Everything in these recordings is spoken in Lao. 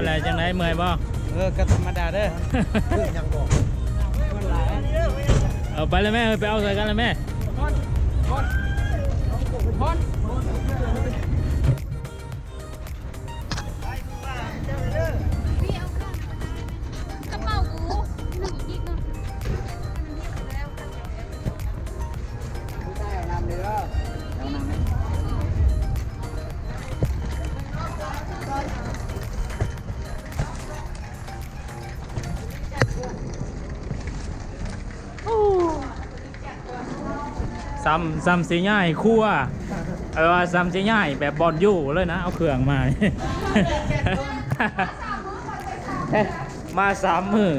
ແລ້ວຈັ່ງໃດ ເມື່ອຍບໍ່? ເອີ ກໍທຳມະດາເດີ. ເອີ ໄປແລ້ວແມ່ ເອີ ໄປເອົາໃສ່ກັນແລ້ວແມ່. ກະເປົາກູໜຶ່ງອີກເນາະ. ສ່ຳ ສ່ຳຊິຍ້າຍຄົວ ເອີ ວ່າສ່ຳຊິຍ້າຍແບບບ່ອນຢູ່ເລີຍນະ ເອົາເຄື່ອງມາ ມາສາມມື້.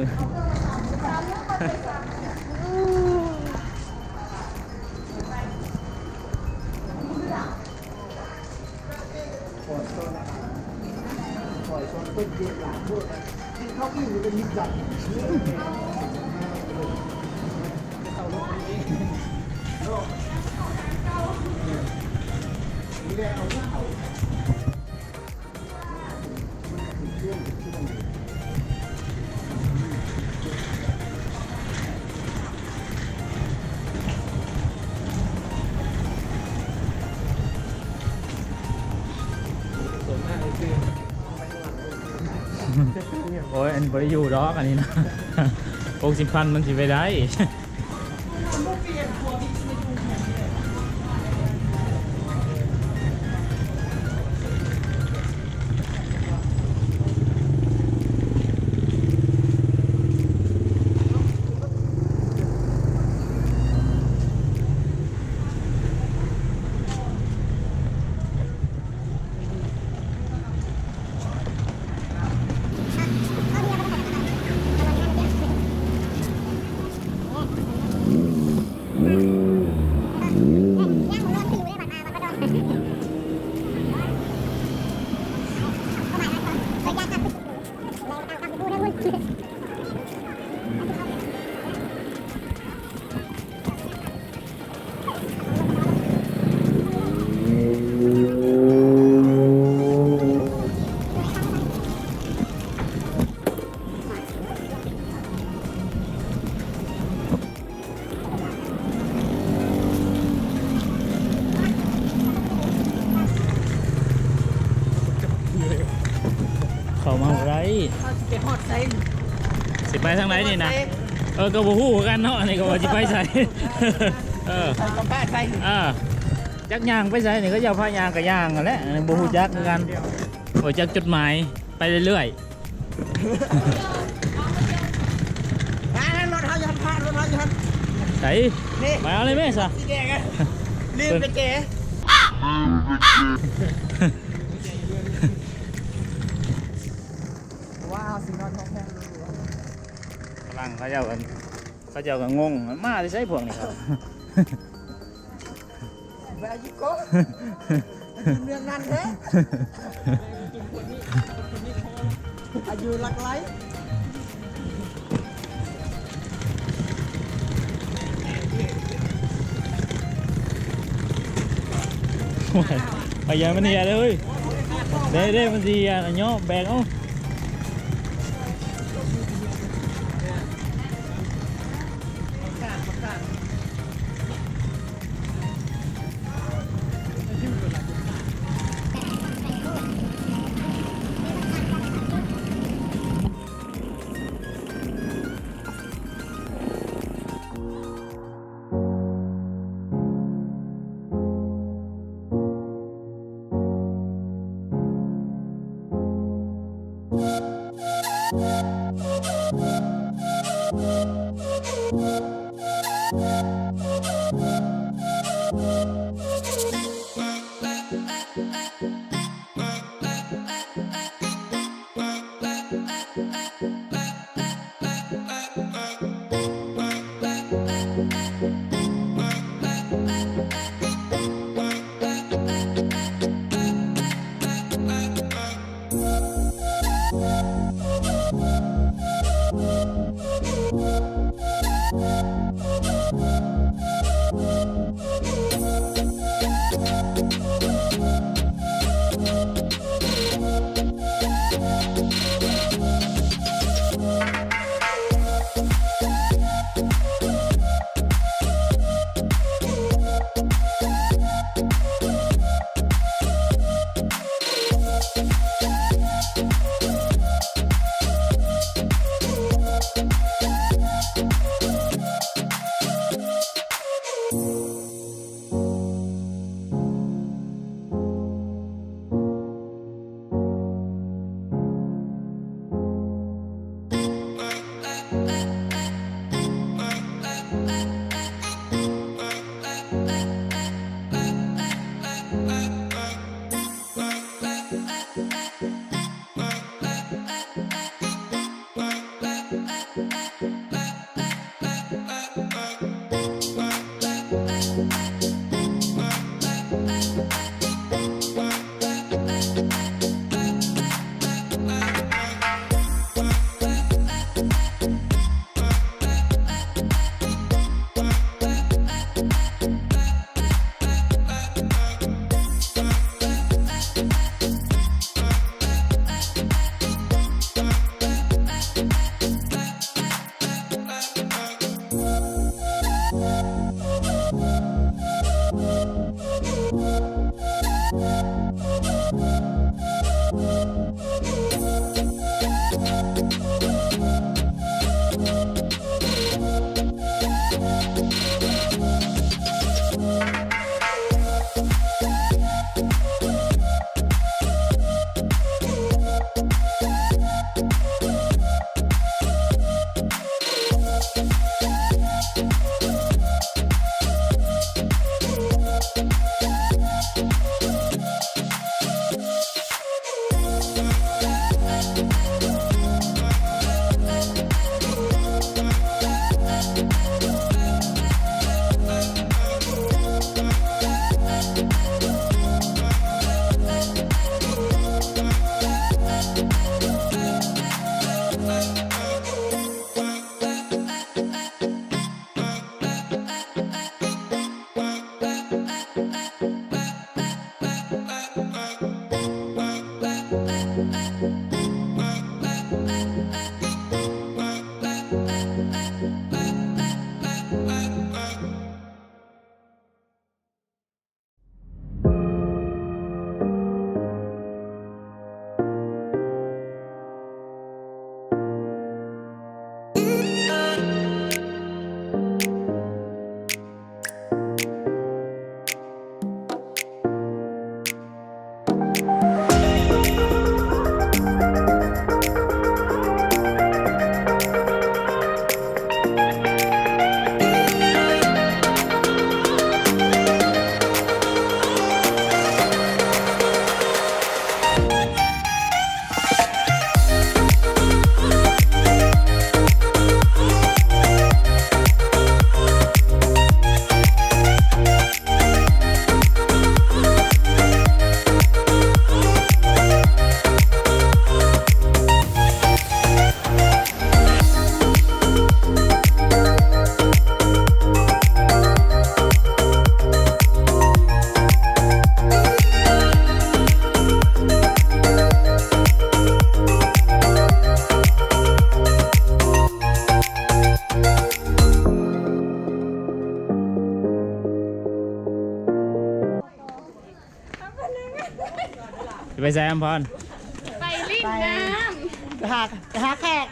ໂອ້ຍ ອັນນີ້ບໍ່ໄດ້ຢູ່ດອກ ອັນນີ້ນະ ຫົກສິບພັນມັນຊິໄປໄດ້. ເຂົ້າມາບໍ່ໄດ້. ເຮົາຊິໄປຮອດໃສ? ຊິໄປທາງໃດນີ້ນະ? ເອີ ກໍບໍ່ຮູ້ຄືກັນເນາະ ອັນນີ້ກໍວ່າຊິໄປໃສ. ເອີ ເຂົາກໍພາໄປ ເອີ ຈັກຍ່າງໄປໃສນີ້ ເຂົາເຈົ້າພາຍ່າງກໍຍ່າງຫັ້ນແຫຼະ ບໍ່ຮູ້ຈັກຄືກັນ. ບໍ່ຈັກຈຸດໝາຍ ໄປເລື້ອຍໆ. ອ່າ ລົດເຮົາຢູ່ຫັ້ນ ລົດເຮົາຢູ່ຫັ້ນ. ໃສ? ນີ້ ໄປເອົາເລີຍແມ່ຊະ. ສີແດງອະ ລືມໄປແຈ. ວ່າເຮົາຊິນອນຫ້ອງແຮມ. ຝຣັ່ງເຂົາເຈົ້າ ເຂົາເຈົ້າກໍງົງ ມາແຕ່ໃສພວກນີ້. Where you go? ເມືອງນັ້ນແທ້ ອາຍຸຫຼັກໄຫຼ. ໂອ້ຍ ພະຍາມັນເຫຍເລີຍ ເດ້ ເດ້ ມັນຊິເຫຍ ຍໍແບກເອົາ. ໂ ໄປໃສ ອຳພອນ? ໄປຫຼິ້ນນ້ຳ ໄປຫາ ໄປຫາແຂກ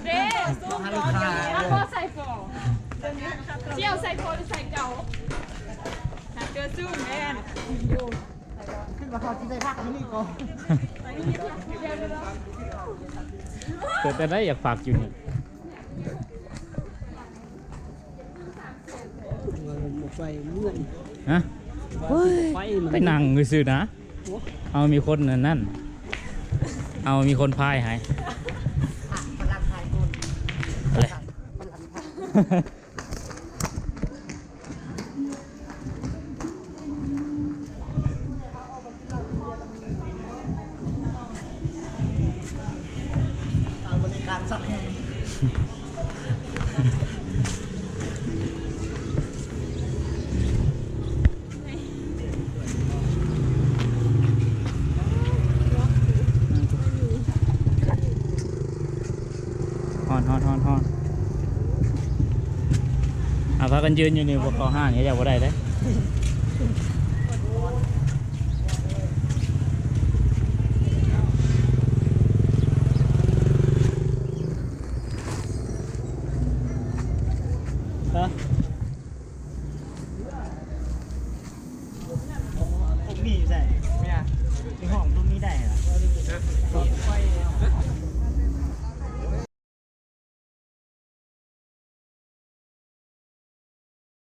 ເດ້ ຊຸ່ມ ຫາລູກຄ້າ ເອົາບໍ່ໃສ່ຟອງ ຊິເອົາໃສ່ຟອງ ຫຼື ໃສ່ເກົ່າ? ຫາເຈີຊຸ່ມແມ່ນ ຄືວ່າເຂົາຊິໄດ້ພັກຢູ່ນີ້ກ່ອນ ເປັນໄດ້ ຢາກພັກຢູ່ນີ້. ວ່າບໍ່ໄປເມືອງ ຮະ? ວ່າຊິບໍ່ໄປ ໄປນັ່ງຊື່ໆນະ. ໂອ້ ເຮົາມີຄົນອັນນັ້ນ ເຮົາມີຄົນພາຍໃຫ້ ພາຍຄົນ ເອົາແຫຼະ. ຮ້ອນ ຮ້ອນ ຮ້ອນ ຮ້ອນ. ອ່າ ພາກັນຢືນຢູ່ນີ້ ພວກເຂົາຫ້າມເຮົາເຈົ້າບໍ່ໄດ້ເດ້. ຮະ? ພວກນີ້ຢູ່ໃສ? ເນຍ ໃນຫ້ອງພວກນີ້ໄດ້ຫວາ?